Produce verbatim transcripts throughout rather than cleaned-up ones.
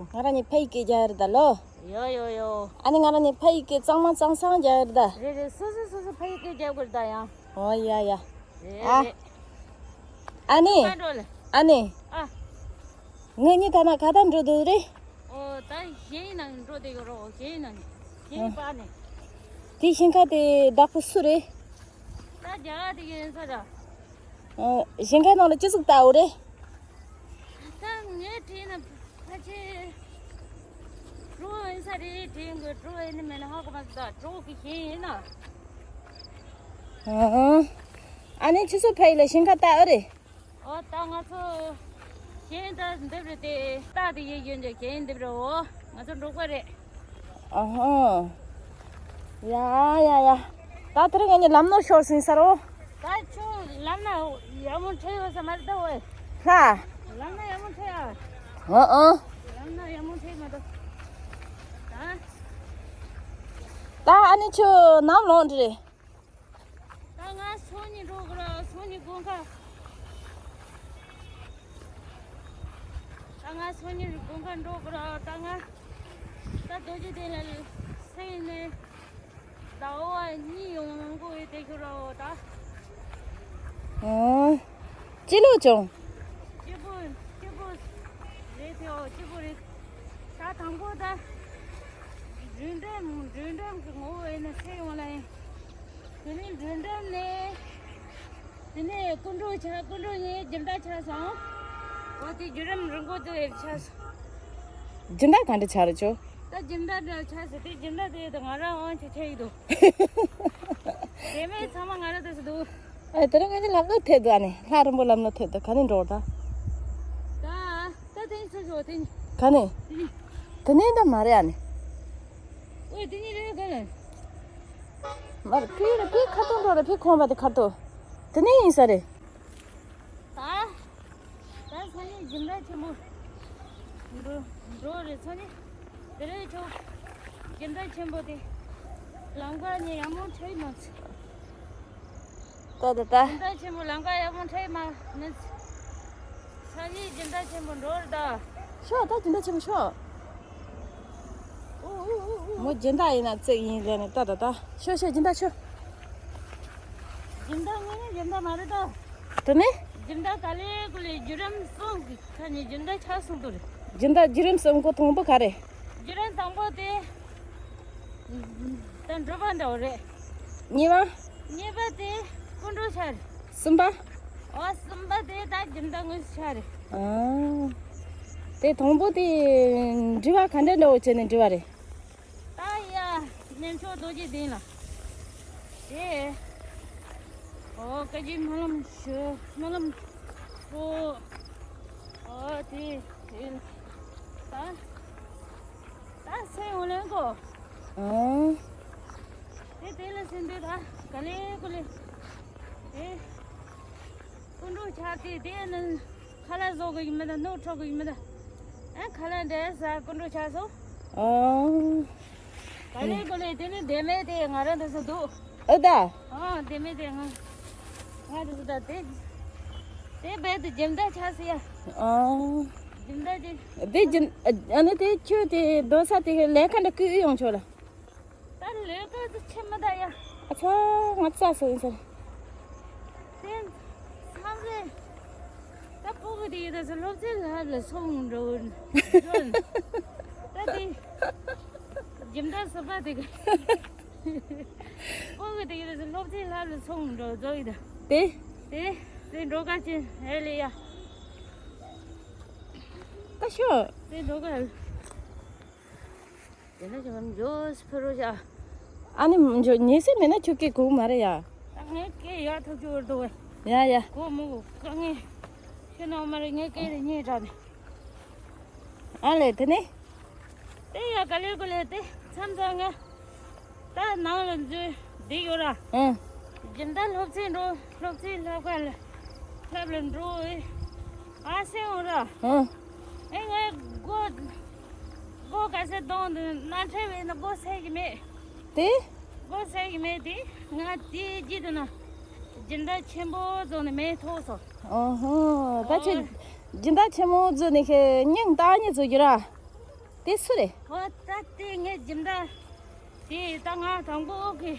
ང་རང་ནི་ཕ་ཡི་སྐད་རྒྱག་ཡོད་ད་ལོ། ཡོ་ཡོ་ཡོ། ཨ་ནི་ང་རང་ནི་ཕ་ཡི་སྐད་གཙང་མ་གཙང་སང་རྒྱག་ཡོད་ད། རེད་རེད། སོ་སོ་སོ་སོ་ཕ་ཡི་སྐད་རྒྱག་དགོས་ད་ཡང་། ཨོ་ཡ་ཡ། རེད་ཨ། རེད། ཨ་ནི། ཁ་འགྲོ་ལེ། ཨ་ནི། ཨ། ངེད་གཉིས་ཐ་ན་ག་ད་འགྲོ་འདུག་རེད། ཨོ་ད་གཞན་ཡིན་ན་འགྲོ་བསྡད་ཡོད་རོགས། གཞན་ཡིན་ན་གཞན་ཡིན་པ་ནི། དེ་ཞིང་ཁ་དེ་བདག་པོ་སུ་རེད། ད་རྒྱ་གར་དེ་ཡིན་ས་ར། ཨ། ཞིང་ཁ་ནང་ལ་ཅི་ཟིག་བཏབ་ཡོད་རེད། ད་ངས་དྲིས་ན་ཕལ་ཆེར་གྲོ་ཡིན་ས་རེད་དྲན་གི། གྲོ་ཡིན་ནི་མིན་ན་ཧ་གོ་མ་སོང་། ད་གྲོ་གི་ཞིང་ཡིན་ན། ཨ། ཨ་ནི་ཁྱེད་ཚོ་ཕ་ཡུལ་ལ་ཞིང་ཁ་བཏབ་ཡོད་རེད། ཨོ་ད་ང་ཚོ་ཞིང་ད་འདི་རེད་དེ། རྟ་དེ་ཡིན་རྒྱུ་འདི་ཞིང་འདི་རེད། འོ་ང་ཚོ་འབྲོག་པ་རེད། ཨ་ཧ། ཡ་ཡ་ཡ། ད་དེ་རིང་ངེད་གཉིས་ལམ་ནོར་ཤོར་ཟིན་ས་རོ། ད་ཁྱོད་ལམ་ན་ཡག་མོ་འཕྲད་ཡོད་ས་མ་རེད་ད་ཝེ། ལྷ། ལམ་ན་ཡག་མོ་འཕྲད་ཨ། ཨ་ཨ། ལམ་ན་ཡག་མོ་འཕྲད་མ་གཏོགས། ད། ད་ཨ་ནི་ཁྱོད་ནམ་ལངས་རེད། ད་ང་སང་ཉིན་འགྲོ་གི་ར། སང་ཉིན་དགོང་ཁ། ད་ང་སང་ཉིན་དགོང་ཁ་འགྲོ་གི་ར། ད་ང་ད་རྡོ་རྗེ་གདན་ལ་སེང་ནས་ཟླ་བ་གཉིས་ཡོང་གི་ཡོད་དེ་ཤོད་ར་འོ་ད། ཨང་། སྤྱི་ལོ་ཅུང་། སྐྱིད་པོ། སྐྱིད་པོ་རེད་དེ། འོ་སྐྱིད་པོ་རེད། ད་དང་པོ་ད་རུས་འགྲམ། རུས་འགྲམ་གྱི་ངོ་བོ་ཡིན་ན་སེ་ཡོང་ལ་ཡིན། དེ་ནས་རུས་འགྲམ་ནས། དེ་ནས་སྐུ་འགྲོ་ཆགས། སྐུ་འགྲོ་ནས་སྦྱིན་བདག་ཆགས་སོང་། འོ་དེ་བརྒྱུད་རིམ་རིང་པོ་དེ་ཆགས་སོང་། སྦྱིན་བདག་ག་འདྲ་ཆགས་རེད་ཁྱོད། ད་སྦྱིན་བདག་འདྲ་ཆགས་སོང་། དེ་སྦྱིན་བདག་དེ་ད་ང་རང་དབང་ཆ་ཆགས་ཡི་འདུག་དེ་མིན་ཚང་མ་ང་རང་དེ་སུ་འདུག་ཨ། དེ་རིང་ངས་ལམ་ལ་ཐེབས་འདུག་ཨ་ནི་ལྷ་རིན་པོ་ལམ་ལ་ཐེབས་འདུག་ག་ནས་འགྲོ་ད། ད་ད་དེ་ཚོ་ཞོ་དེ། ག་ནས། དེ་ནས་ད་མ་རེད་ཨ་ནི། ཨོ་དེ་ནས་རེད་ག་ལ། མར་ཕི་ར་ཕི་ཁ་ཏོ་འགྲོ་ར་ཕི་ཁོང་པ་དེ་ཁར་ཏོ། དེ་ནས་ཡིན་ས་རེད། ད། ད་སང་ཉིན་སྦྱིན་བདག་ཆེན་པོ་འགྲོ་འགྲོ་རེད། སང་ཉིན་དེ་རིང་ཆོ་སྦྱིན་བདག་ཆེན་པོ་དེ་ལམ་ཁ་ནས་ཡག་མོ་འཕྲད་མ་སོང་། ད་ད་ད། སྦྱིན་བདག་ཆེན་པོ་ལམ་ཁ་ཡག་མོ་འཕྲད་མ་མི་སང་ཉིན་སྦྱིན་བདག་ཆེན་པོ་འགྲོ་རེད་ད། ཤོག་ད་སྦྱིན་བདག་ཆེན་པོ་ཤོག་མོ་སྦྱིན་བདག་ཡིན་ན་བརྩེགས་ཡིན་ལས་ནས་ད་ད་ད། ཤོག་ཤོག་སྦྱིན་བདག་ཤོག་སྦྱིན་བདག་དངོས་གནས་སྦྱིན་བདག་མ་རེད་ད། དེ་ནས། སྦྱིན་བདག་ག་ལེ་གུ་ལེ་བརྒྱུད་རིམ་གསུམ་གྱི་ཁ་ནས་སྦྱིན་བདག་ཆགས་སོང་དུ་རེད། སྦྱིན་བདག་བརྒྱུད་རིམ་གསུམ་གོ་དང་པོ་ག་རེ། བརྒྱུད་རིམ་དང་པོ་དེ། ད་འགྲོ་པ་འདྲ་བོ་རེད། གཉིས་པ། གཉིས་པ་དེ་སྐུ་འགྲོ་ཆགས་རེད། གསུམ་པ། ཨོ་གསུམ་པ་དེ་ད་སྦྱིན་བདག་དངོས་སུ་ཆགས་རེད། ཨ། དེ་དང་པོ་དེ་འབྲི་བ་ག་འདྲ་འདྲ་བོ་བྱས་ནས་འབྲི་བ་རེད། ད་ཡ། གནས་མཆོག་རྡོ་རྗེ་གདན་ལ། དེ། ཨོ་བཀའ་བརྒྱུད་སྨོན་ལམ་ཞུ། སྨོན་ལམ་ཞུ། ཨོ་དེ་དེ་ད་ད་སེ་འོ་ལེན་གོ། ཨང་། དེ་དེ་ལ་སེ་འདི་ད་ག་ལེ་གུ་ལེ། དེ། སྐུ་འགྲོ་ཆགས་ཏེ་དེ་ནི་ཁ་ལག་བཟོ་གི་ཡིན་མིན་ད། སྣུམ་འཁྲུད་གི་ཡིན་མིན་ད། ཨ་ཁ་ལག་འདྲ་ས་སྐུ་འགྲོ་ཆགས་སོང་། ཨོ། ག་ལེ་གོ་ལེ་དེ་ནི་དེ་མེད་དེ་ང་རང་དེ་སུ་འདུག་ཨོ་ད། ཨ་དེ་མེད་དེ་ང་ང་དེ་སུ་ད་དེ་དེ་རྦད་དེ་སྦྱིན་བདག་ཆགས་སོང་ཡ། ཨོ། སྦྱིན་བདག་དེ། དེ་སྦྱིན་ཨ་ནི་དེ་ཁྱོད་དེ་རྡོ་ས་དེ་ལས་ཁ་འདྲ་བསྐུལ་ཡོང་ཆོག་ལ། ད་ལས་ཀ་དེ་ཆེ་མི་ད་ཡ། ཨ་ཚ་ང་ཚ་སོ་ཡིན་ཟེར། དེ་མཚམས་རེ་ད་ཕྲུ་གུ་དེ་ཡི་ད་སློབ་ཚན་ལབ་ལ་སོང་འགྲོ་འགྲོ་ད་དེ་སྦྱིན་བདག་སུ་པ་དེ་ག་ཕྲུ་གུ་དེ་ཡི་ད་སློབ་ཚན་ལབ་ལ་སོང་འགྲོ་འགྲོ་ཡི་ད། དེ། དེ་དེ་འགྲོ་ག་ཅི་ཧེ་ལེ་ཡ། ད་ཤོག་དེ་འགྲོ་ག་དེ་ནས་ཀྱང་འཇོག་ཕེ་རོ་ཤ། ཨ་ནི་འཇོག་ཉེ་སེ་མེད་ན་ཁྱོད་སྐད་གོ་མ་རེད་ཡ། ད་ངས་སྐད་ཡག་ཐུབ་ཀྱི་བར་དུ་བས། ཡ་ཡ། གོ་མི་གོ་དཀའ་ངལ་ཁྱོད་ནང་མ་རེད། ངས་སྐད་རེ་རྙེད་དྲགས་ནས། ཨ་ལས་དེ་ནས། དེ་ཡ་ག་ལེ་གོ་ལེ་དེ་མཚམས་མཚམས་ང་། ད་ནང་ལ་འཛུལ་བསྡད་ཡོད་ར། ཨང་། སྦྱིན་བདག་སློབ་ཚན་འགྲོ། སློབ་ཚན་ལྷབ་ག་ལ་ལྷབ་ལ་འགྲོ་ཨེ། ཨ་སེ་འོང་ར། ཨང་། ཨེ་ང་སྒོ་སྒོ་ག་སེ་གདོང་དུ་སྣ་ཁྲལ་བས་ན་སྒོ་སེ་གི་མེད། དེ། སྒོ་སེ་གི་མེད་དེ་ང་དེ་རྗེས་དུ་ན་སྦྱིན་བདག་ཆེན་པོ་བཟོ་ནས་མེད་ཐོག་སོ། ཨོ་ཧོ་ད་ཁྱོད་ཨོ། སྦྱིན་བདག་ཆེན་མོ་བཟོ་ནས་ཁྱེད་སྙིང་ཏག་ཉེ་བཟོ་རྒྱུ་ར། དེ་སུ་རེད། ཨོ་ད་དེ་ངའི་སྦྱིན་བདག་དེ་ད་ང་དང་པོ་གི་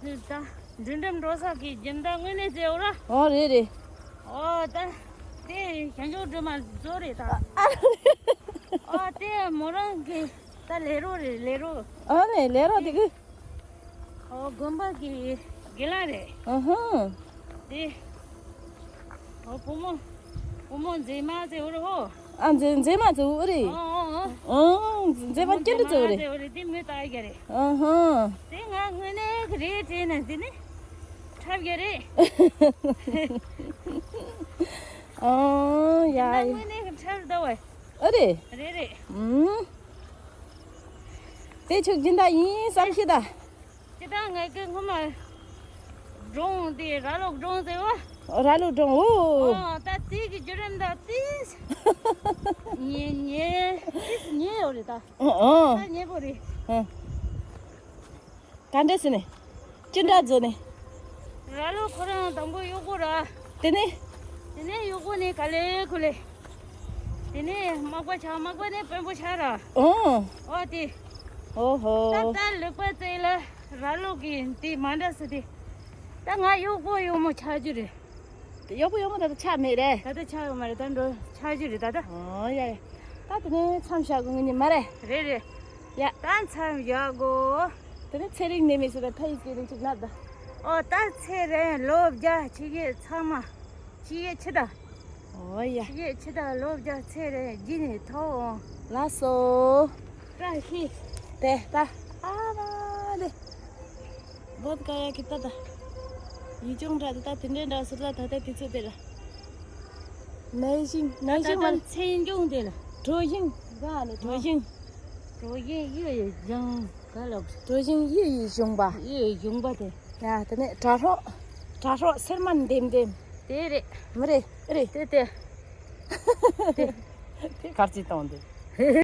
ད་འགྲིམ་འགྲིམ་འགྲོ་ས་གི་སྦྱིན་བདག་དངོས་གནས་ཟེར་འོ་ར། ཨོ་རེད་རེད། ཨོ་ད་དེ་ཞང་ཞུང་སྒྲོལ་མ་བཟོ་རེད་ད། ཨོ་དེ་མོ་རང་གི་ད་ལས་རོགས་རེད་ལས་རོགས། ཨོ་ནས་ལས་རོགས་དེ་གི་ཨོ་དགོན་པ་གི་དགེ་ལགས་རེད། ཨ་ཧ། དེ། ཨོ་བུ་མོ། བུ་མོ་མཛེས་མ་ཟེར་བ་རེད་ཧོ། ཨ་མཛེས་མཛེས་མ་ཟེར་བ་རེད། ཨོ་ཨོ་ཨོ། ཨོ་མཛེས་མ་སྐྱེ་འདྲ་ཟེར་བ་རེད། ཟེར་བ་རེད་དེ་མོས་ལྟ་རྒྱུ་རེད། ཨ་ཧ། དེ་ང་དངོས་གནས་གི་རེད་དྲན་ནས་དེ་ནི་འཁྲབ་རྒྱུ་རེད། ཨོ་ཡ་ཡ། དངོས་གནས་གི་འཁྲབ་ལྟ་བ། ཨ་རེད། རེད་རེད། ཨུམ། དེ་ཆུ་སྦྱིན་བདག་ཡིན་བསམ་ཤེས་ད། ཅི་ད་ངས་ཀྱི་སྔོན་མ་སྒྲུང་དེ་ར་ལུག་སྒྲུང་ཟེར་བ། ར་ལུག་སྒྲུང་ཨོ། ཨོ་ད་དེ་གི་བརྒྱུད་རིམ་ད་དེ། ཉེ་ཉེ། དེ་ཉེ་ཡོད་རེད་ད། ཨོ་ཨོ། ད་ཉེ་པོ་རེད། ཨོ། ག་འདྲ་ཟེར་ནས། ཅི་འདྲ་བཟོ་ནས། ར་ལུག་ཁོ་རང་དང་པོ་གཡོག་པོ་ར། དེ་ནས། དེ་ནས་གཡོག་པོ་ནས་ག་ལེ་ཁུ་ལེ། དེ་ནས་མག་པ་ཆགས་མག་པ་ནས་དཔོན་པོ་ཆགས་ར། ཨོ། ཨོ་དེ། ཨོ་ཧོ། ད་ད་ལུག་པ་བཙལ་ལ་ར་ལུག་གི་དེ་མ་འདྲ་ཟེར་དེ། ད་ང་གཡོག་པོ་གཡོག་མོ་ཆགས་རྒྱུ་རེད། དེ་གཡོག་པོ་གཡོག་མོ་ད་ལྟ་ཆགས་མེད་རེད། ད་ལྟ་ཆགས་ཡོད་མ་རེད་ད་འགྲོ་ཆགས་རྒྱུ་རེད་ད་ལྟ། ཨོ་ཡ་ཡ། ད་དེ་ནས་མཚམས་བཞག་དགོས་ངེས་ཉིན་མ་རེད། རེད་རེད། ཡ། ད་མཚམས་བཞག་དགོས། དེ་ནས་ཚེ་རིང་ནས་མི་སུ་ད་ཕ་ཡི་སྐྱེ་རིང་ཅིག་ན་ད། ཨོ་ད་ཚེ་རིང་ལོ་བརྒྱ་ཆིག་ཡས་ཚང་མ། ཆིག་ཡས་ཆི་ད། ཨོ་ཡ། ཆིག་ཡས་ཆི་ད་ལོ་བརྒྱ་ཚེ་རིང་རྒྱུན་ནས་ཐོག་འོང་། ལགས་སོ། བཀྲ་ཤིས། དེ་ད། ཨ་མ་ལེ། བོད་ཀ་ཡ་གི་ད་ད། ཡུལ་ལྗོངས་འདྲ་དེ་ད་དེ་འདྲའི་འདྲ་ཟེར་ལ་ད་ལྟ་དུས་ཚོད་དེ་ལ། ནས་ཤིང་ནས་ཤིང་མ་ད་ལ། ཚེ་ཡིན་ལྗོངས་དེ་ལ། གྲོ་ཞིང་ག་ནས་གྲོ་ཞིང་། གྲོ་ཞིང་གཡུ་ཡི་ལྗང་ག་ལ། གྲོ་ཞིང་གཡུ་ཡི་གཞོང་པ། གཡུ་ཡི་གཞོང་པ་དེ། ཡ་དེ་ནས་དྲ་གྲོགས། དྲ་གྲོགས་སེར་མ་ལྡེམ་ལྡེམ། དེ་རེད། མི་རེད་ཨེ་རེད། དེ་དེ། དེ་དེ་གར་ཅིག་གཏོང་དེ།